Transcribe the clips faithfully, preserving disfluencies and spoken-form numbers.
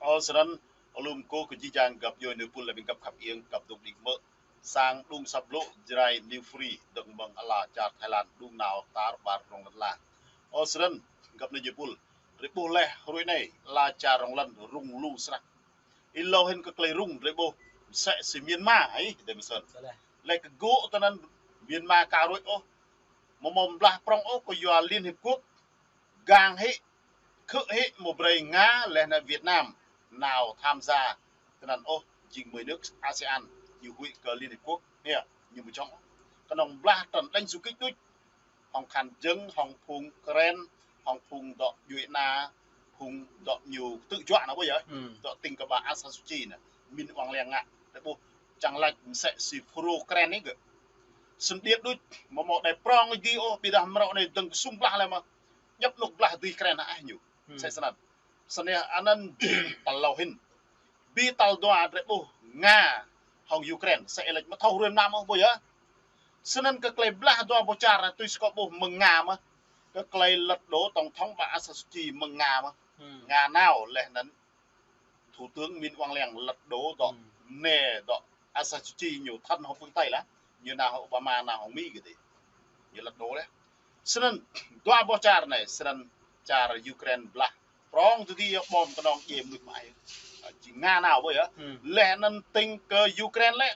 Ơ, snăn, alum kơ jih jang găp djuai nư pul lĕ ƀing găp khăp iêng, găp dŏ đĭ mơ̆. Sang đŭng săp blŭ Jrai New Free, dơ̆ng mơ̆ng ala čar Thái Lan, đŭng nao tar ƀar rŏng lăn ala. Ơ, snăn, găp nư djuai pul. Drei ƀuh leh, hruê anei, ala čar rŏng lăn, rŭng lu snăk. Ih lâo hĭn kơ klei rŭng drei ƀuh, msĕ si Myanmar, ih, dei msĕn. Leh kơ gŏ tơ anăn Myanmar ka ruĕ ôh, mâo mâo blah prŏng ôh, kơ yua Liên Hiệp Quốc, gang hĭ, khư̆ hĭ, mâo brei Nga, leh anăn Việt Nam, nao tham gia, tơ anăn ôh, jing mười nước ASEAN, ñu huĭ kơ Liên Hiệp Quốc, nia, ñu mčŏng. Kơnơ̆ng blah trăn đĕn su kích đuč, hŏng khăn jơ̆ng, hŏng phung Kren, hŏng phung dŏ djuê ana, phung dŏ ñu ktư̆ juă anăn ƀuh yơh. Dŏ tĭng kơ ƀă Aung San Suu Kyi anăn. Min Aung Hlaing ngă. Tơ ƀuh čang lač msĕ si pro Kren anei gơ̆. Snăn điêt đuč, mâo mâo đei prŏng dih ôh, ƀiădah mrâo anei dơ̆ng ksŭng blah leh mơh. Djăp anôk blah dưi Kren hă ñu. Msĕ snăn. Snăn anăn tal lâo hĭn. Bi tal dua drei ƀuh Nga hŏng Ukraine, sa ih lač mthâo hruê mlam ôh ƀuh yơh. Snăn kơ klei blah dua boh čar anăn tui si kâo ƀuh mơ̆ng Nga mơh. Kơ klei lật đổ tổng thống bà Aung San Suu Kyi mơ̆ng Nga mơh. Nga nao leh anăn Thủ tướng Min Aung Hlaing lật đổ dŏ, nê dŏ Aung San Suu Kyi ñu thân hŏng phương Tây lah. Ñu nao hŏng Obama nao hŏng Mi gơ̆ dih. Ñu lật đổ leh. Snăn dua boh čar anei, snăn čar Ukraine blah. Prŏng tơ dih bom kơnơ̆ng djai mnuih mă ai. Ơ, jing Nga nao ƀuh yơh. Leh anăn tĭng kơ Ukraine lĕ.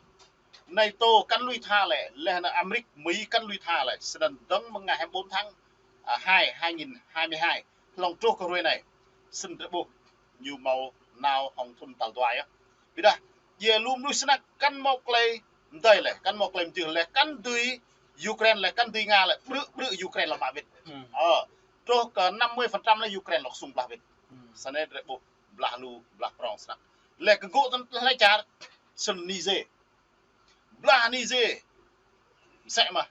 NATO kăn lui tha lĕ. Leh anăn Amrik, Mi kăn lui tha lĕ. Snăn dơ̆ng mơ̆ng ngày hai mươi bốn tháng, à, hai, hai nghìn hai mươi hai. Hlŏng truh kơ hruê anei. Snăn drei ƀuh. Ñu mâo nao hŏng thŭn tal dua yơh. Ƀiădah, djai lu mnuih snăk kăn mâo klei mdei leh, kăn mâo klei mjưh leh, kăn dưi Ukraine leh, kăn dưi Nga leh, ƀrư̆ ƀrư̆ Ukraine lŏ mă wĭt. Ơ, truh kơ năm mươi phần trăm leh Ukraine lŏ ksŭng blah wĭt. Snăn drei ƀuh blah lu, blah prŏng snăk. Leh kơ gŏ tơ anăn leh čar, snăn Niger. Blah Niger. Msĕ mơh.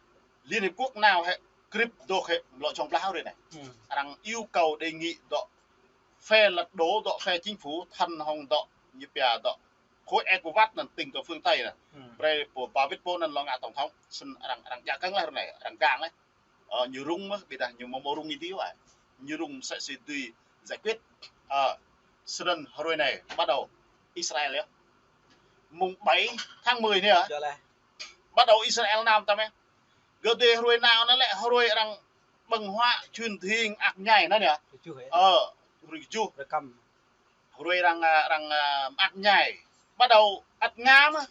Liên Hiệp Quốc nao hĕ, krĭp dôk hĕ, lŏ čŏng blah hruê anei. Arăng yêu cầu đề nghị dŏ phe lật đổ, dŏ phe chính phủ, thân hŏng dŏ, ñu pia dŏ khối ECOWAS anăn tĭng kơ phương Tây anăn. Brei pô ba wĭt pô anăn lŏ ngă tổng thống. Snăn arăng, arăng djă kơ̆ng leh hruê anei, arăng gang leh. Ơ, ñu rŭng mơh, ƀiădah ñu mâo mâo rŭng ih dih wơ̆t. Ñu rŭng msĕ si dưi giải quyết. Ơ, snăn hruê anei, bắt đầu Israel yơh. Mùng bảy tháng mười anei yơh. Bắt đầu Israel nao tăm yơh. Gơ̆ dê hruê nao anăn lĕ hruê arăng ƀơ̆ng huă čun dhing ak ñai anăn yơh. Ơ, hruê kjuh. Hruê arăng, a, arăng, a, mơak mơñai. Bắt đầu ăt Nga mơh.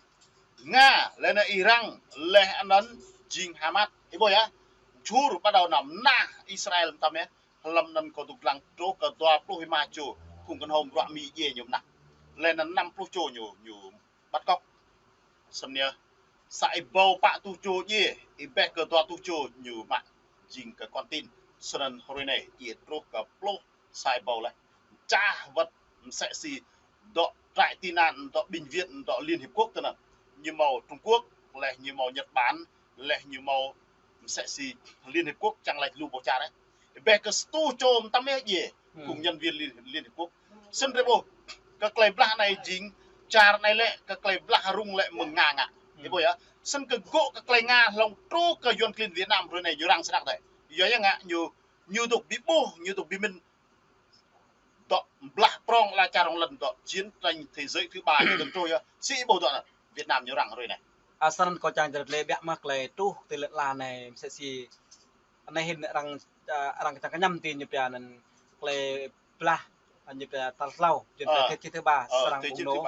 Nga, leh anăn Iran, leh anăn jing Hamas. Ih ƀuh yơh. Čur bắt đầu nao mnah Israel mtam yơh. Hlăm anăn kâo dôk dlăng truh kơ dua pluh êma čô. Phung kơnhôm ruă Mi djiê ñu mnah. Leh anăn năm pluh čô ñu, ñu bắt cóc. Snăn yơh. Sa êbâo pă tuh čô djiê, ih ƀuh kơ dua tuh čô ñu mă jing kơ con tin. Snăn hruê anei, djiê truh kơ pluh sa êbâo leh. Čah wơ̆t msĕ si dŏ trại tị nạn, dŏ bệnh viện, dŏ Liên Hiệp Quốc tơ anăn. Ñu mâo Trung Quốc, leh ñu mâo Nhật Bản, leh ñu mâo msĕ si Liên Hiệp Quốc čang lač lu boh čar yơh. Ƀuh kơ sa tuh čô mtam yơh djiê, phung nhân viên Liên, Liên Hiệp Quốc. Snăn drei ƀuh, kơ klei blah anei jing, čar anei lĕ, kơ klei blah rŭng lĕ mơ̆ng Nga ngă. Ih ƀuh yơh. Snăn kơ gŏ kơ klei Nga hlŏng truh kơ yuăn klin Việt Nam hruê anei ñu răng snăk dih. Yua ya ngă ñu, ñu dôk bi ƀuh, ñu dôk bi mĭn dŏ blah prŏng ala čar rŏng lăn dŏ chiến tranh thế giới thứ ba ñu dơ̆ng truh yơh. Si ih ƀuh dŏ anăn Việt Nam ñu răng hruê anei. A, snăn kâo čang čơrơt lĕ ƀiă mơh klei truh ti lĕ ala anei msĕ si anei hĭn arăng, a, arăng čang kñăm ti ñu pia anăn klei blah, a, ñu pia tal tlâo, ñu pia thế chiến thứ ba, srăng bùng nổ.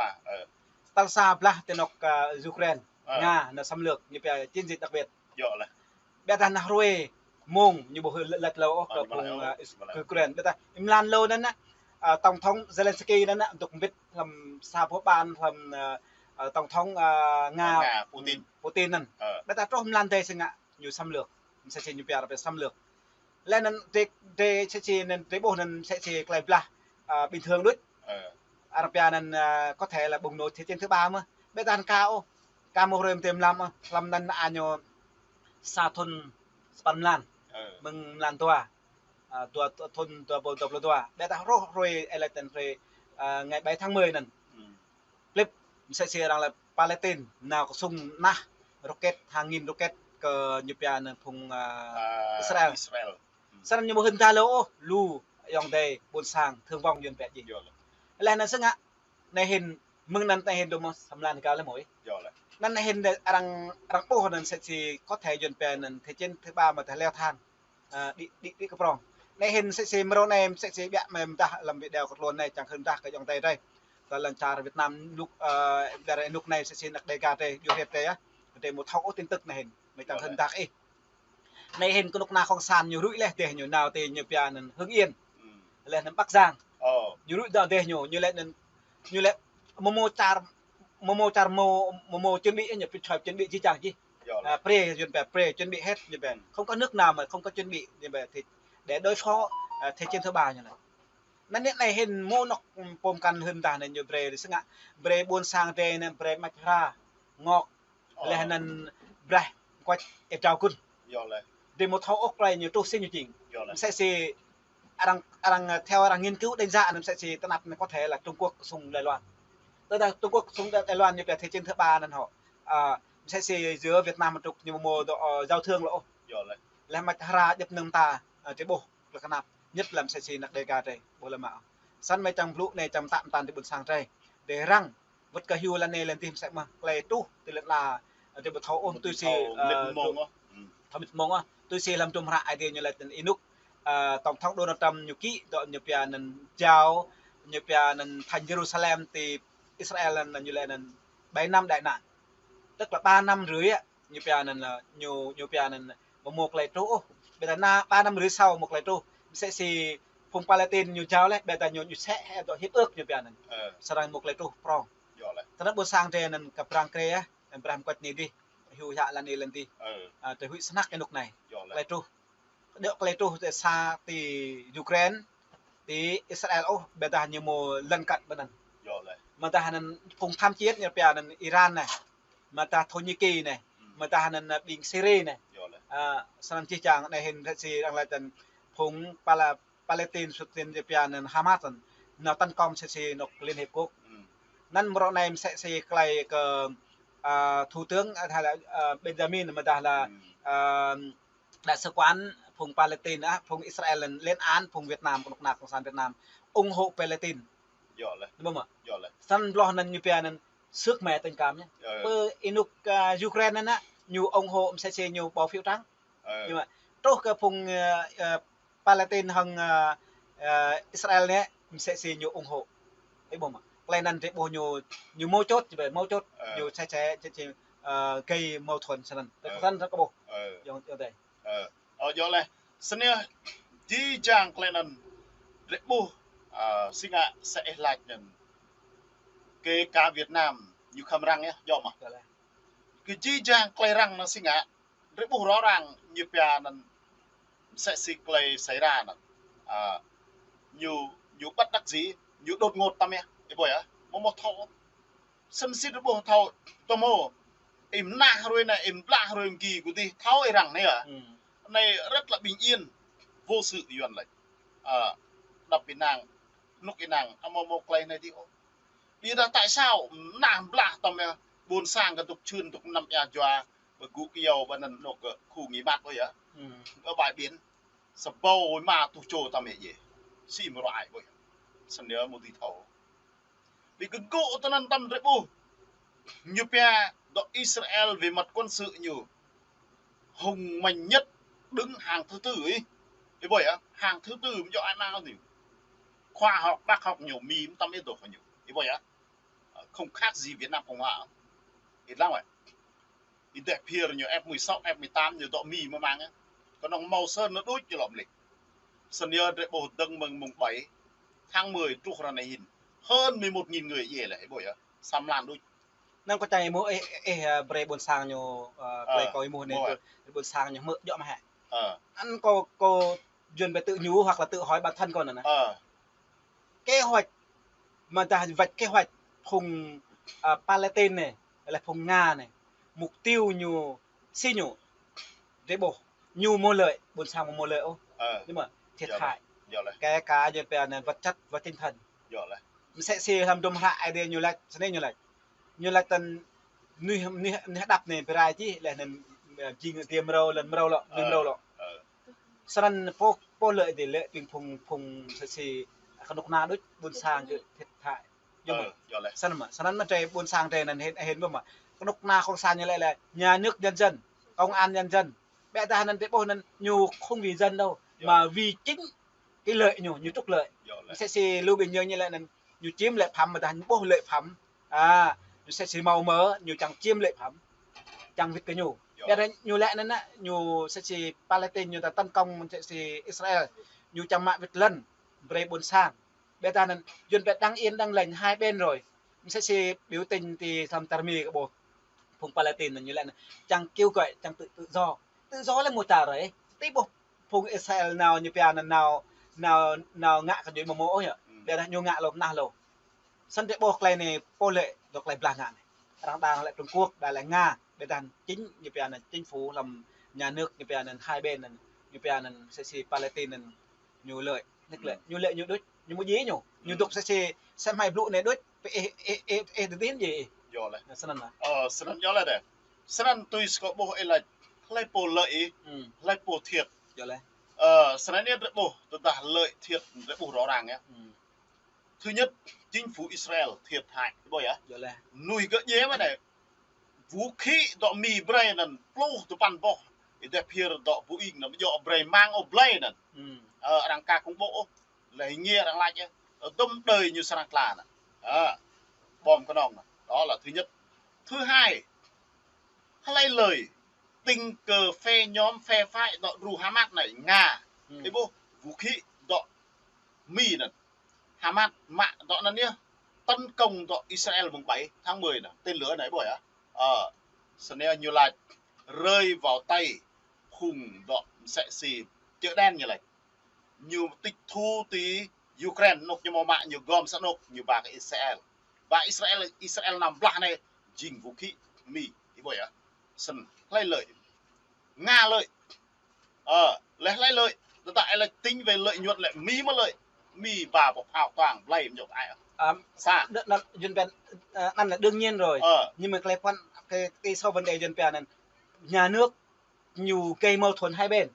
Tal sa blah ti anôk, a, Ukraine, Nga, anăn xâm lược, ñu pia chiến dịch đặc biệt. Ƀiădah anăn hruê mông ñu ƀu hưn lač êlâo ôh kơ phung, a, Ukraine. Ƀiădah mlan êlâo anăn, a, tổng thống Zelensky anăn dôk mbĭt hlăm sa boh ƀan hlăm, a, a, tổng thống, a, Nga, Putin anăn. Ƀiădah truh mlan adih si ngă ñu xâm lược. Msĕ si ñu pia arăng pia xâm lược. Leh anăn drei, drei msĕ si anăn drei ƀuh anăn msĕ si klei blah, a, bình thường đuč. Arăng pia anăn, a, có thể là bùng nổ thế chiến thứ ba mơh. Ƀiădah anăn ka ôh. Ka mâo hruê mơ̆ng mlam ôh. Hlăm anăn a ñu sa thŭn sapăn mlan. Mơ̆ng mlan dua. A, dua thŭn dua êbâo dua pluh dua. Ƀiădah truh hruê ih lač anăn hruê, a, ngày bảy tháng mười anăn. Plip, msĕ si arăng lač Palestine, nao ksŭng mnah rocket, hàng nghìn rocket kơ ñu pia anăn phung, a, Israel. Snăn ñu ƀu hưn ta êlâo ôh, lu ayŏng adei ƀuôn sang, thương vong yuăn pia jing. Leh anăn si ngă, Anai hĭn, mơ̆ng anŭn anai hĭn dŏ mơ̆ samlan hơgao lĕ mơ̆. Anŭn anai hĭn đe arăng, arăng ƀuh anŭn mơsĕ si có thể Yuan pia anŭn thế chiến thứ ba mơ̆ tơdah leo thang. Ơ, đĭ, đĭ, đĭ kơ prŏng. Anai hĭn mơsĕ si mrô anai mơsĕ si biă mơ̆ mơdah lăm video kơ tluôn anai čang hơndah kơ ayŏng adơi drei. Tơ lăn čar Việt Nam nuk, ơ, biă ră anŭk anai mơsĕ si anăk Dega drei, djuai hrĕt drei yơh. Drei mơ̆ thâo ôh tin tức anai hĭn. Mơ̆ čang hơndah ih. Anai hĭn kơnuk kơna cộng sản ñu rui laih dêh ñu nao ti ñu pia anŭn Hưng Yên. Laih anŭn Bắc Giang. Ñu rui dŏ dêh ñu, ñu laĭ anŭn, ñu laĭ mơ̆ mơ̆ čar, mơ̆ mơ̆ čar mơ̆, mơ̆ mơ̆ chuẩn bị ñu pia chuẩn bị jih jang jih. Ơ, pre, Yuan pia pre, chuẩn bị hết ñu pia. Không có nước nào mà không có chuẩn bị ñu pia thì để đối phó, ơ, thế chiến thứ ba ñu laĭ. Anŭn anai hĭn mơ̆ anŏk pôm kăn hơndah anai ñu brơi sơngă, brơi ƀuôn sang drei anai brơi măt hra, ngŏk, laih anŭn braih kuač ê drao kŭn. Drei mơ̆ thâo ôh tơlơi ñu truh si ñu jing. Mơsĕ si arăng, arăng, theo arăng nghiên cứu đánh giá anŭn mơsĕ si tơnap anai có thể là Trung Quốc sung Đài Loan. Tơdah Trung Quốc sung Đài Loan ñu pia thế chiến thứ ba anŭn hŏ. Ơ, mơsĕ si giữa Việt Nam mơ̆ truh ñu mơ̆ dŏ, ơ, giao thương lŏ ôh. Laih măt hra djŏp anŭn ta, ơ, drei ƀuh tơlơi kơnap, nhất là mơsĕ si anăk Dega drei, ƀuh lĕ mơ̆. Snăn mơ̆ čang blŭ anai čang mơtă mơtăn ti ƀuôn sang drei. Drei răng, wơ̆t kơ hyu lăn anai lăn dih mơsĕ mơ̆, tơlơi truh ti lăn ala, ơ, drei ƀu thâo ôh, tui si, ơ, thâo mĭt mông ôh. Tui si lăm hơdrôm hră Aê Diê ñu laĭ anŭn ih anŭk, ơ, Tổng thống Donald Trump ñu ký dŏ ñu pia anŭn jao, ñu pia anŭn thành Jerusalem ti Israel anŭn ñu laĭ anŭn bảy năm đại nạn. Tức là ba năm rưỡi á, ñu pia anŭn lĕ, ñu, ñu pia anŭn mơ̆ mơ̆ tơlơi truh ôh. Ƀiădah anai ba năm rưỡi sau mơ̆ tơlơi truh. Mơsĕ si phung Palestine ñu jao laih, ƀiădah ñu, ñu sĕ hĕ dŏ hiệp ước ñu pia anŭn. Srăng mơ̆ tơlơi truh prŏng. Tơdah ƀuôn sang drei anŭn kơ prăng krê, ơ, brah mơkuač anai dih. Hyu hă lăn anai lăn dih. Ơ, tơlơi huĭ snăk anŭk anai. Tơlơi truh. Dŏ tơlơi truh ti sa ti Ukraine, ti Israel ôh, ƀiădah ñu mơ̆ lăn kăt ƀơi anŭn. Mơ̆ tơdah anŭn phung tham chiến ñu pia anŭn Iran anai. Mơ̆ tơdah Thổ Nhĩ Kỳ anai. Mơ̆ tơdah anŭn, ơ, ƀing Syria anai. Ơ, snăn jih jang anai hĭn mơsĕ si arăng laĭ anŭn phung Pala-, Palestine, Palestine ñu pia anŭn Hamas anŭn. Nao tấn công mơsĕ si anŏk Liên Hiệp Quốc. Anŭn mrô anai mơsĕ si tơlơi kơ, ơ, Thủ tướng, ơ, hay là, ơ, Benjamin mơ̆ tơdah là, ơ, đại sứ quán phung Palestine, ơ, phung Israel lên án phung Việt Nam, kơnuk kơna cộng sản Việt Nam ủng hộ Palestine. Dŏ lĕ. Dŏ mơ̆? Dŏ lĕ. Snăn bloh anŭn ñu pia anŭn sước mè tình cảm nhé. Ơ. Pơ ih anŭk, ơ, Ukraine anŭn, ñu ủng hộ mơsĕ si ñu bỏ phiếu trắng. Ơ. Nhưng mà truh kơ phung, ơ, ơ, Palestine hăng, ơ, ơ, Israel anai, mơsĕ si ñu ủng hộ. Ih ƀuh mơ̆. Tơlơi anŭn drei ƀuh ñu, ñu mâu chốt, mâu chốt, ơ, ñu sĕ sĕ, sĕ, sĕ, ơ, gây mâu thuẫn snăn. Ơ. Tơlơi anŭn ta ƀuh. Ơ. Yŏng, yŏng tơi. Ơ, ơ, djơ̆ lĕ. Snăn yơh, jih jang tơlơi anŭn, drei ƀuh, ơ, si ngă sa ih lač anŭn. Kơ ka Việt Nam, ñu khăm răng yơh, djơ̆ mơ̆. Djơ̆ lĕ. Kơ jih jang tơlơi răng anŭn si ngă, drei ƀuh rõ ràng, ñu pia anŭn, mơsĕ si tơlơi xảy ra anŭn. Ơ, ñu, ñu bất đắc dĩ, ñu đột ngột tăm yơh, ih ƀuh yơh, mơ̆ mơ̆ thâo. Snăn sĭt ƀuh thâo tơmơ̆. Ih mơnah hruê anai, ih blah hruê mơ̆ng gih kơ dih, thâo ih răng anai ơ. Anai rất là bình yên, vô sự Yuan laĭ. Ơ, đăp ih năng, anŭk ih năng, amâo mơ̆ tơlơi anai dih ôh. Ƀiădah tại sao mơnah blah tăm yơh, ƀuôn sang kơ dŏ čhưn dŏ năm ia jua, ƀơi gŭ kơyâo ƀơi anŭn anŏk kơ khu nghỉ mát ƀơi yơh. Ƀơi bãi biển, sa ƀâo êma tuh čô tăm yơh djai. Si mơ̆ ruai ƀơi yơh. Snăn yơh mơ̆ dih thâo. Ƀing kơ gŭ tơ anŭn tăm drei ƀuh. Ñu pia dŏ Israel về mặt quân sự ñu hùng mạnh nhất, đứng hàng thứ tư ih. Ih ƀuh yơh, hàng thứ tư mơ̆ djŏ ai mang ñu. Khoa học, bác học ñu Mi mơ̆ tăm ih dŏ kơ ñu. Ih ƀuh yơh. Không khác gì Việt Nam Cộng Hòa. Ih lăng wĕ. Ih dêh phiơr ñu F mười sáu, F mười tám ñu dŏ Mi mơ̆ mang yơh. Kơnơ̆ng mâo sơr anŭn đôč ñu lŏm lĕ. Snăn yơh drei ƀuh dơ̆ng mơ̆ng mùng bảy tháng mười truh ră anai hĭn. Hơn mười một nghìn người djai lĕ, ih ƀuh yơh. Sa mlan đôč. Anŭn kâo čang ih mơ̆ ih, ih, ơ, brơi ƀuôn sang ñu, ơ, tơlơi kâo ih mơ̆ anai, brơi ƀuôn sang ñu hmư̆ djŏ mơ̆ hĕ. Ơ. Anŭn kâo, kâo Yuan ƀu tự nhủ hoặc là tự hỏi bản thân kâo anŭn. Ơ. Kế hoạch, mơ̆ tơdah wăt kế hoạch phung, ơ, Palestine anai, lĕ phung Nga anai, mục tiêu ñu, si ñu, drei ƀuh, ñu mơ̆ lợi, ƀuôn sang mơ̆ mơ̆ lợi ôh. Ơ. Nhưng mà thiệt hại. Djơ̆ lĕ. Kể cả ñu pia anŭn vật chất và tinh thần. Djơ̆ lĕ. Mơsĕ si lăm hơdrôm hră Aê Diê ñu laĭ, snei ñu laĭ. Ñu laĭ tơ̆n nuih, nuih, nuih hơđăp anai pơrai čih, laih anŭn, ơ, jing tiê mrâo, lŏn mrâo lŏ, nuih mrâo lŏ. Ơ. Snăn pô, pô lợi dih lĕ ƀing phung, phung mơsĕ si kơnuk kơna đôč, ƀuôn sang kơ thiệt hại. Yơh. Ơ, mơ̆. Yơh lĕ. Snăn mơ̆, snăn mơ̆ drei ƀuôn sang drei anăn hĭn, hĭn ƀuh mơ̆. Kơnuk kơna cộng sản ñu lĕ lĕ nhà nước nhân dân, công an nhân dân. Ƀiădah anăn drei ƀuh anăn ñu không vì dân đâu, yơh, mà vì chính cái lợi ñu, ñu trục lợi. Yơh lĕ. Msĕ si Lưu Bình Nhưỡng ñu lĕ anăn ñu chiếm lợi phẩm, ƀiădah ñu ƀuh lợi phẩm. À, ñu msĕ si mâo mơ̆, ñu čang chiếm lợi phẩm, čang wĭt kơ ñu. Yơh. Ƀiădah ñu lĕ anăn, ñu msĕ si Palestine ñu ta tấn công msĕ si Israel, ñu čang mă wĭt lăn, brei ƀuôn sang. Ƀiădah anăn, Yuăn ƀiă đang yên đang lành hai bên rồi. Msĕ si biểu tình ti hlăm čar Mi kơ ƀuh. Phung Palestine anăn ñu lĕ anăn, čang kêu gọi, čang tự, tự do. Tự do lĕ mơ̆ čar ơi. Ti ƀuh phung Israel nao ñu pia anăn nao, nao, nao ngă kơ ñu mơ̆ mơ̆ ôh yơh. Ƀiădah ñu ngă lŏm nah lŏm. Snăn drei ƀuh klei anei pô lĕ dŏ klei blah ngă anei. Arăng đang lĕ Trung Quốc, đang lĕ Nga, ƀiădah chính ñu pia anăn chính phủ hlăm nhà nước ñu pia anăn hai bên anăn, ñu pia anăn msĕ si Palestine anăn ñu lợi, nik lĕ, ñu lợi ñu đuč, ñu mơ̆ djai ñu. Ñu dŏ msĕ si, msĕ hmei blŭ anei đuč, pơ ih, ih, ih, ih, dơdin djai ih. Yơh lĕ. Snăn lĕ. Ơ, snăn yơh lĕ dêh. Snăn tui si kâo ƀuh ih lač, hlei pô lợi ih, hlei pô thiệt. Yơh lĕ. Ơ, snăn anei drei ƀuh, tơdah lợi thiệt drei ƀuh rõ ràng yơh. Thứ nhất, chính phủ Israel thiệt hại, ih ƀuh yơh. Yơh lĕ. Mnuih gơ̆ djai mơ̆ anei. Vũ khí dŏ Mi brei anăn pluh tơpăn boh. Ih deh phiơr dŏ Boeing anăn, djŏ brei mang ôh blei anăn. Ơ, arăng ka kông ƀô̆ ôh. Leh ngiê arăng lač yơh. Ơ, dŭm đơi ñu srăng tla anăn. Ơ, bom kơnong anăn. Đó là thứ nhất. Thứ hai, hlei lợi, tình cờ phe nhóm phe phái dŏ đru Hamas anei, Nga. Ih ƀuh, vũ khí dŏ Mi anăn. Hamas mă dŏ anăn yơh. Tấn công dŏ Israel mùng bảy tháng mười anăn. Tên lửa anei ƀuh yơh. Ơ, snăn ñu lač rơi vào tay khủng dŏ msĕ si chợ đen ñu lač. Ñu tịch thu ti Ukraine, anôk ñu mâo mă ñu gom sa anôk ñu ba kơ Israel. Ba Israel, Israel nao blah anei jing vũ khí Mi, ih ƀuh yơh. Snăn, hlei lợi. Nga lợi. Ơ, leh hlei lợi. Tơdah ih lač tính về lợi nhuận lĕ Mi mơ̆ lợi. Mi ba boh phao toang blei mjŏk ai. Ơ, sa. Đ-, anăn, Yuăn pia, ơ, anăn là đương nhiên rồi. Ơ. Nhưng mà klei păn, cái, cái sau vấn đề Yuăn pia anăn, nhà nước ñu gây mâu thuẫn hai bên.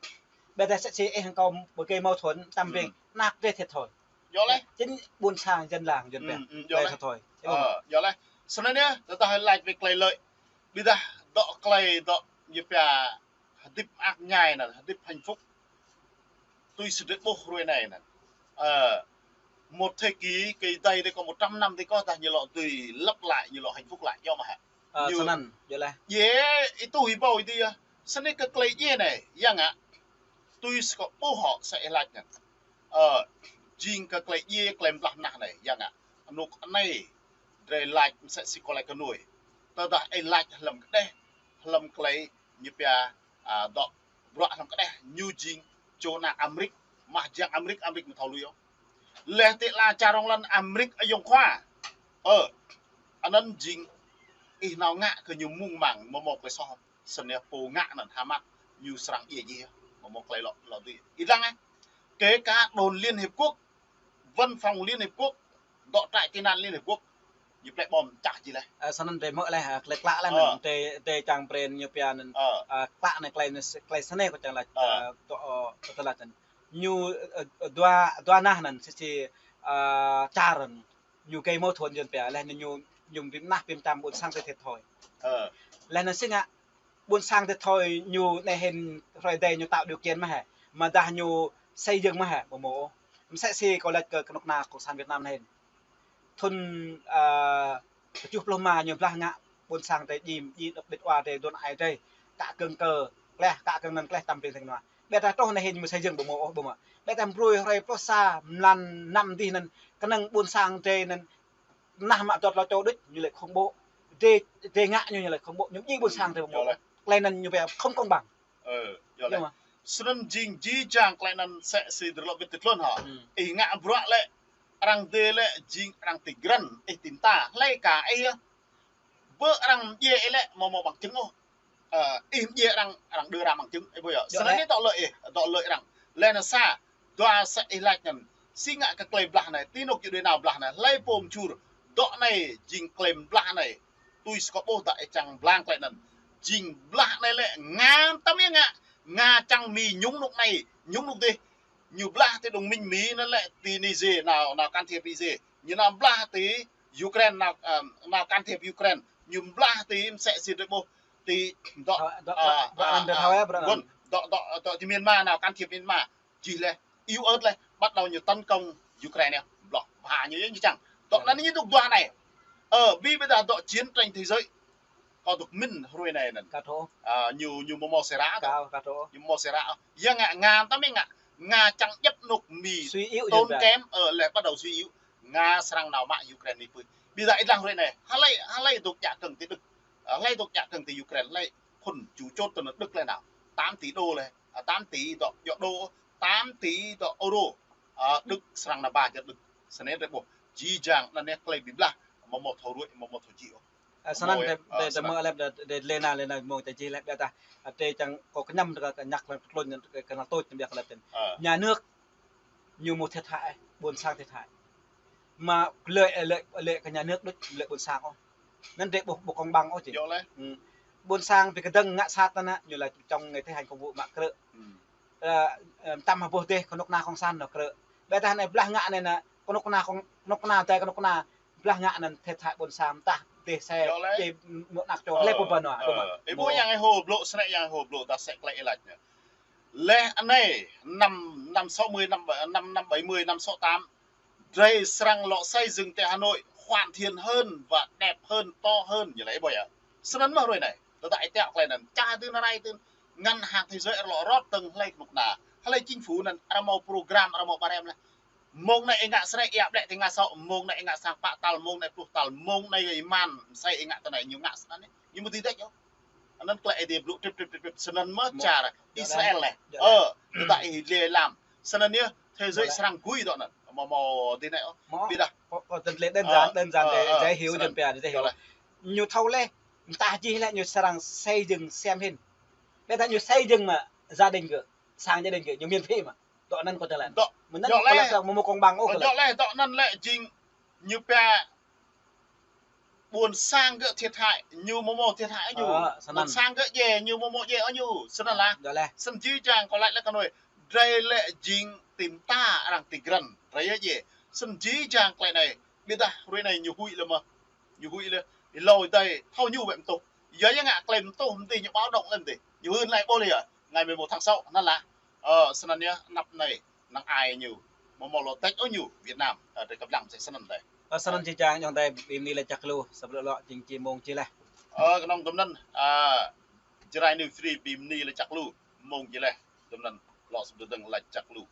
Ƀiădah msĕ si ih hăng kâo ƀu gây mâu thuẫn, tăm brei, anăp drei thiệt thòi. Yơh lĕ. Chính ƀuôn sang dân làng Yuăn pia. Yơh lĕ. Thiệt thòi. Ơ, yơh lĕ. Snăn yơh, tơdah lač về klei lợi. Ƀiădah dŏ klei dŏ ñu pia hơdip mơak mơñai anăn, hơdip hạnh phúc. Tui si drei ƀuh hruê anei anăn. Ơ, một thế kỷ, cái đây đây có một trăm năm thì có ta ñu lŏ dưi lặp lại, ñu lŏ hạnh phúc lại, yơh mơ̆ hă. Ơ, ñu snăn, yơh lĕ. Djai, ih tui ih ƀuh ih dih yơh. Snăn kơ klei djai anei, yơh ngă. Tui si kâo ƀuh hŏ sa ih lač anăn. Ơ, jing kơ klei djai, klei blah nah anei, yơh ngă. Anôk anei, drei lač msĕ si kâo lač kơ nuih. Tơdah ih lač hlăm kđeh, hlăm klei ñu pia, ơ, dŏ bruă hlăm kđeh ñu jing čô ană Amêrik, mă jang Amêrik, Amêrik mơ̆ thâo lui ôh. Leh ti ala čar rŏng lăn Amêrik ayŏng khua. Ơ, anăn jing ih nao ngă kơ ñu mơ̆ng mang, mâo mâo klei soh. Snăn pô ngă anăn Hamas ñu srăng djai djai. Mâo mâo klei lŏ, lŏ dưi. Ih lăng ơ. Kể cả đồn Liên Hiệp Quốc, văn phòng Liên Hiệp Quốc, dŏ trại tị nạn Liên Hiệp Quốc, ñu plĕ bom čah jih leh. Ơ, snăn drei hmư̆ leh, ơ, klei klă leh anăn, drei, drei čang brei ñu pia anăn, ơ, klă anei klei, klei snei kâo čang lač, ơ, dŏ, ơ, tơlơi anăn. Ñu, ơ, ơ, dua, dua nah anăn, msĕ si, ơ, čar anăn. Ñu gây mâu thuẫn Yuăn pia, leh anăn ñu, ñu bi mnah bi mčăm ƀuôn sang drei thiệt thòi. Ơ. Leh anăn si ngă, ƀuôn sang thiệt thòi ñu anei hĭn hrơi adai ñu tạo điều kiện mơ̆ hă. Mơ̆ dah ñu xây dựng mơ̆ hă, ƀu mâo. Msĕ si kâo lač kơ kơnuk kơna cộng sản Việt Nam anei hĭn. Thŭn, ơ, kjuh pluh êma ñu blah ngă ƀuôn sang drei djim, djim đŏk đĭt wa drei, dŏ ai drei. Kă kơ̆ng kơ, kleh, kă kơ̆ng anăn kleh tăm brei tơ̆ng nua. Ƀiădah truh anei hĭn ñu mơ̆ xây dựng ƀu mâo ôh, ƀu mâo. Ƀiădah brơi hrơi pluh sa, mlan năm dih anăn, kơnơ̆ng ƀuôn sang drei anăn, nah mă dŏ lŏ čô đuč, ñu lač khủng bố. Drei, drei ngă ñu, ñu lač khủng bố. Ñu djai ƀuôn sang drei ƀu mâo. Klei anăn ñu pia không công bằng. Ơ, yơh lĕ. Snăn jing jih jang klei anăn msĕ si drei lŏ wĭt ti tluôn hă. Ih ngă bruă lĕ, arăng dê lĕ, jing arăng ti grăn, ih ti mta, hlei ka ih yơh. Bơ arăng mdjiê ih lĕ, mâo mâo bằng chứng ôh. Ơ, ih mdjiê arăng, arăng đưa ra bằng chứng, ih ƀuh yơh. Snăn anei dŏ lợi ih, dŏ lợi arăng. Leh anăn sa, dua msĕ ih lač anăn. Si ngă kơ klei blah anei, ti anôk yua đuĕ nao blah anei, hlei pô mčur, dŏ anei, jing klei blah anei. Tui si kâo ƀuh dah ih čang blang klei anăn. Jing blah anei lĕ, Nga tăm yơh ngă, Nga čang Mi nhúng anôk anei, nhúng anôk dih. Ñu blah ti đồng minh Mi anăn lĕ ti Niger, nao, nao can thiệp Niger. Ñu nao blah ti Ukraine nao, ơ, nao can thiệp Ukraine. Ñu blah ti msĕ si drơi ƀuh ti dŏ, dŏ, dŏ, ơ, dŏ, ơ, anăn ơ, thâo ya, brơi anăn. Gun, dŏ, dŏ, dŏ ti Myanmar nao can thiệp Myanmar. Jih leh, iâu ơ̆t leh, bắt đầu ñu tấn công Ukraine. Bloh, ba ñu yơh ñu čang. Dŏ anăn ñu dŏ dua anai. Ơ, bi ƀiădah dŏ chiến tranh thế giới. Kâo dŏ mĭn hrơi anai anăn. Ka thâo. Ơ, ñu, ñu mơ̆ mơ̆ sera tơ. Ka, ka thâo. Ñu mơ̆ sera. Ya ngă, Nga ta mĭn ngă. Nga čang djăp anŏ Mi. Suy yếu tốn kém, ơ, leh bắt đầu suy yếu. Nga srăng nao mă Ukraine anai pui. Ƀiădah ih lăng hrơi anai. Hlơi, hlơi dŏ djă kơ̆ng ti Đức. Hlơi dŏ djă kơ̆ng ti Ukraine. Hlơi phun chủ chốt tơ anăn Đức leh nao. Tám tỷ đô leh. Ơ, tám tỷ dŏ, dŏ đô. Tám tỷ dŏ euro. Ơ, Đức srăng nao ba čar Đức. Snăn drơi ƀuh. Jih jang anăn yơh klei bi blah. Mơ̆ mơ̆ thâo ruai, mơ̆ mơ̆ thâo jih ôh. Ơ, snăn mơ̆, ơ, tơ, tơ, snăn. Mơ̆ leh, tơ, tơ, leh anăn, leh anăn mơ̆ tơ jih leh ƀiădah. Ơ, tơ čang kâo kơñăm tơ kơ ñăk lăng tlôn, kơ, kơ anăn tôč ñu ƀiă kơ leh tơ. Ơ. Nhà nước ñu mơ̆ thiệt hại, ƀôn sang thiệt hại. Mă lĕ, lĕ, lĕ kơ nhà nước đôč, lĕ ƀôn sang ôh. Anăn drơi ƀuh, ƀu công bằng ôh či. Yơh leh. Hm. Ƀôn sang bi kơdơ̆ng ngă sat anăn, ñu lĕ čŏng ngă thi hành công vụ mă krư̆. Hm. Ơ, ơ, tăm hă ƀuh dêh kơnuk kơna cộng sản nao krư̆. Ƀiădah anai blah ngă anai nă, kơnuk kơna cộng, kơnuk kơna tơ kơnuk kơna blah ngă anăn thiệt hại ƀôn sang tah dêh se, yơh leh. Dêh mơ̆ anăk čô, ơ, leh pô ba nao, ơ, ơ, ơ. Ih ƀuh yang ih hô blŏ, snăn yang ih hô blŏ, ta sĕ klei ih lač anai. Leh anai, năm, năm sáu mươi, năm, năm, năm bảy mươi, năm sáu tám, drei srăng lŏ xây dựng tại Hà Nội hoàn thiện hơn và đẹp hơn, to hơn, ñu laĭ ih ƀuh yơh. Snăn mơ̆ hrơi anai, tơdah ih tiŏ klei anăn, ča tơ anai tơ, ngân hàng thế giới lŏ rót tơ̆ng hlơi kơnuk kơna, hlơi chính phủ anăn, arăng mâo program, arăng mâo ƀarem leh. Mông anai ih ngă srĕ, ih ƀlĕ ti ngă sŏ, mông anai ih ngă sang pă tal, mông anai pluh tal, mông anai ih man, msĕ ih ngă tơ anai, ñu ngă snăn anai, ñu mơ̆ dưi đĕč ôh. Anăn klei Aê Diê blŭ trip, trip, trip, trip, snăn mơ̆ čar Israel leh. Ơ, tơdah ih lĕ lăm. Snăn yơh, thế giới srăng gui dŏ anăn. Mơ̆, mơ̆ dih anai ôh. Ƀiădah. Kâo, kâo tơl lĕ đơn giản, ơ, đơn giản để dễ hiểu, snăn. Dễ hiểu. Ñu thâo leh, mơtah jih leh ñu srăng xây dựng sem hĭn. Ƀiădah ñu xây dựng mă gia đình gơ̆, sang gia đình gơ̆, ñu miễn phí mă. Dŏ anăn kâo tơl lĕ. Dŏ. Mơ̆ anăn dŏ kâo leh, lăp mơ̆ mơ̆ công bằng ôh dŏ kâo leh. Leh, dŏ anăn lĕ jing ñu pia ƀôn sang gơ̆ thiệt hại, ñu mơ̆ mơ̆ thiệt hại ñu. Ơ, snăn. Ƀôn sang gơ̆ djai, ñu mơ̆ mơ̆ djai ôh ñu. Snăn lah. Dŏ leh. Snăn jih jang kâo laĭ leh kơ anai. Drei lĕ jing ti mta arăng ti grăn. Drei yơh djai. Snăn jih jang klei anai. Ƀiădah hrơi anai ñu huĭ leh mơ̆. Ñu huĭ leh. Ih lŏ ih dai thâo ñu wĕ mtuh. Yơh yơh ngă klei mtuh mơ̆ dih ñu báo động leh mơ̆ dih. Ñu hưn laĭ ƀuh leh yơh. Ngày mười một tháng sáu anăn lah. Ơ, snăn yơh anăp anai. Năng ai ñu. Mơ̆ mơ̆ lŏ tĕč ôh ñu Việt Nam, ơ, drei kăp lăng msĕ snăn dih. Ơ, snăn jih jang ayŏng adơi, bi mni lač jăk lu, sa blư̆ lŏ jing či mông či leh. Ơ, kơnơ̆ng tui anăn, ơ, Jrai News Free bi mni lač jăk lu, mông či leh, tui anăn lŏ sa blư̆ dơ̆ng lač jăk lu.